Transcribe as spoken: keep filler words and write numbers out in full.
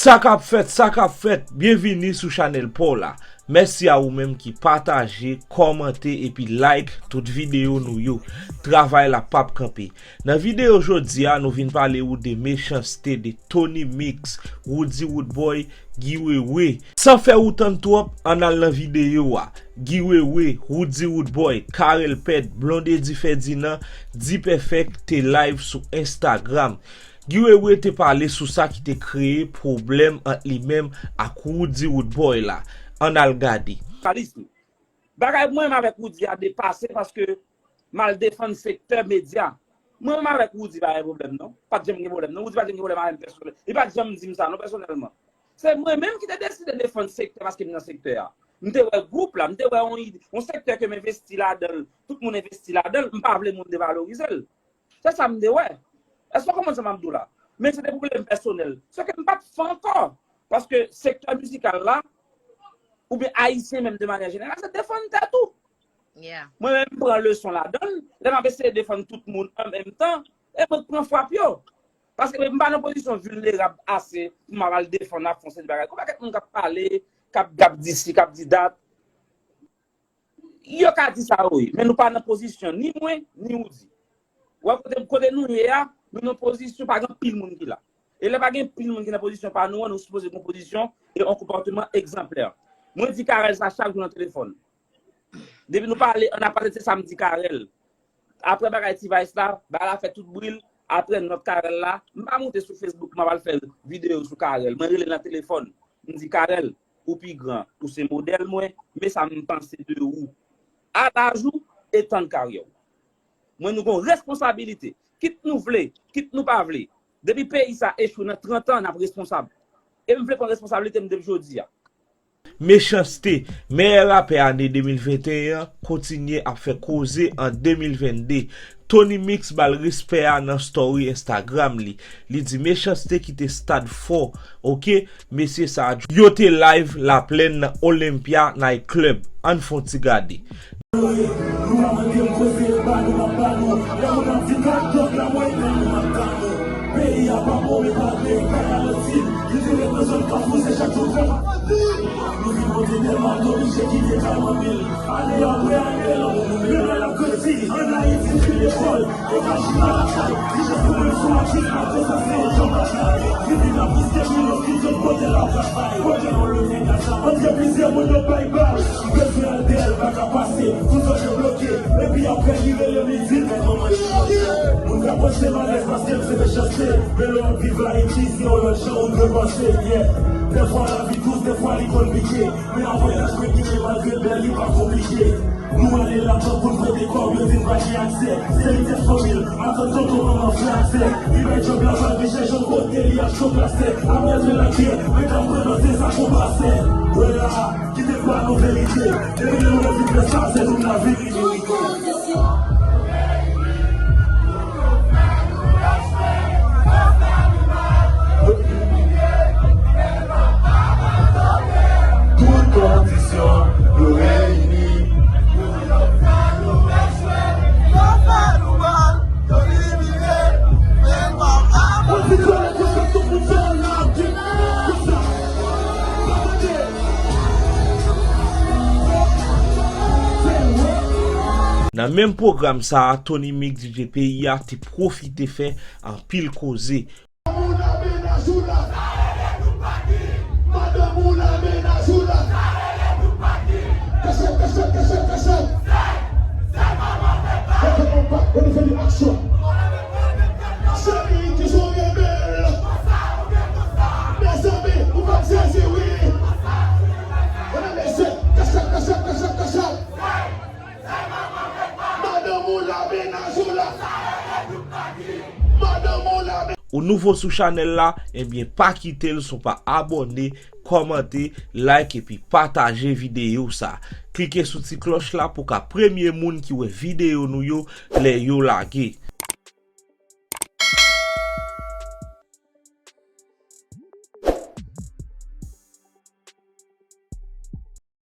Sa k ap fèt, sa k ap fèt, byenvini sou chanèl pa w la. Mèsi a ou menm ki pataje, kòmante epi like tout videyo nou yo. Travay la p ap kanpe. Nan videyo jodi a, nou vin pale ou de Mechanste, de Tony Mix, Roody Roodboy, Guy Wewe. San fè ou tann twòp, ann al nan videyo a. Guy Wewe, Roody Roodboy, Carel Pèd, Blondedy Ferdinand, D-Perfect te live sou Instagram. Guy Wewe te pale sou sa ki te kreye pwoblèm ant li menm ak Roody Roodboy la. Ann al gade. Kalis, bagay mwen menm avèk Roody a depase paske m al defann sektè medya. Mwen menm avèk Roody pa gen pwoblèm non. Pa t janm gen pwoblèm non. Roody pa t janm gen pwoblèm avè m pèsonèl. Li pa t janm di m sa non pèsonèlman. Se mwen menm ki te deside defann sektè paske m nan sektè a. M te wè gwoup la, m te wè yon ide, yon sektè ke m envesti ladan l, tout moun envesti ladan l, m pa vle moun devalorize l. Se sa m te wè. Èske w konprann sa m ap di w la? Men se te pwoblèm pèsonèl. Se ke m pa t fè ankò. Paske sektè mizikal la, oubyen ayisyen menm de manyè jeneral, se defann tèt ou. Mwen menm m pran leson ladan l, lè m ap eseye defann tout moun an menm tan, e mwen k pran frap yo. Paske m pa nan pozisyon vilnerab ase pou m ap al defann ap fè yon seri de bagay. Gon pakèt moun k ap pale, k ap, k ap di si, k ap di dat. Yo ka di sa yo ye, men nou pa nan pozisyon ni mwen, ni Roody. Wè kote, kote nou ye a, nou nan pozisyon pa gen anpil moun ki la. E lè pa gen anpil moun ki nan pozisyon pa nou an, nou sipoze gen yon pozisyon e yon konpòteman egzanplè. Mwen di Carel sa chak jou nan telefòn. Depi nou pale, ann ap pale, se sa m di Carel. Apre bagay T-Vice la, bagay la fè tout bri l. Apre nòt Carel la, m pa monte sou Facebook, m ap al fè videyo sou Carel. Mwen rele nan telefòn. M di, Carel, ou pi gran, ou se modèl mwen, men sa m panse de ou. A laj ou e tan karyè w. Mwen, nou gon responsabilite. Kit nou vle, kit nou pa vle. Depi peyi sa echwe nan trant an, n ap responsab. E m vle pran responsablite m depi jodi a. Mechanste, meyè rapè ane de mil venteyen an, kontinye ap fè koze an de mil vennde. Tony Mix ba l respè a nan story Instagram li. Li di Mechanste kite stad fò, oke? Mesye sa a, yo te live Laplèn nan Olympia Night Club. Ann fè yon ti gade. Nou pa mande m koze, ba nou m ap ba nou. Lè moun ap di kat dòk la mwen, ba nou m ap ba nou. Peyi a pa bon, men pa vle, kay a lòt vil. Li te ret nan zòn Kafou, se chak jou trap. Nou vin monte Dèlma, nou oblije kite kay manmi l. Ane apre ane, lanmou nou menm la l ap grandi. Ann Ayiti, fin lekòl, evanjil pa lakay. Li jis pou mwen sou atis, pa konsantre yon jan batay. Li vin ap pouse mil lòt ki sot kote l ap batay. Kote yon leve gaz la, antre plizyè moun yo bay bal. Bezwen al dèyè l pa ka pase, tout zòn yo bloke. Epi apre li rele m, li di m, men manman li bloke. Moun ka panse m alèz paske m se Mechanste. Men lè w ap viv Ayiti, se yon lòt jan ou dwe panse, yeah. Dèfwa lavi dous, dèfwa li konn pike. Men avoyaj mwen pike, malgre l bèl, li pa konplike. Nou ale labank pou n prete kòb, yo di n pa gen aksè. Se rityèl fanmi l, atann tonton manman frè ak sè. Li bay djòb laval, men chèche yon kote, li ap cho plasè. Apre l vin lakè, men k ap pran nan se sa konpasè. Wè la, kite m ba nou verite. Depi lè nou vin fè sa, se nou k lavi li merite. Tout kondisyon yo reyini. Nan menm pwogram sa a, Tony Mix, D J peyi a, te pwofite fè anpil koze. Madanm ou la, mennaj ou la. Madanm ou la, mennaj ou la. Kachèt, kachèt, kachèt, kachèt. Ok, on va, on fait une action. Cheri, kijan w ye bèl? Mezanmi, ou pa t sezi, wi. Mesye, kachèt, kachèt, kachèt, kachèt. Madanm ou la, mennaj ou la. Madanm ou la, men- Ou nouvo sou chanèl la, ebyen pa kite l san w pa abòne, kòmante, like epi pataje videyo sa. Klike sou ti klòch la pou w ka premye moun ki wè videyo nou yo lè yo lage.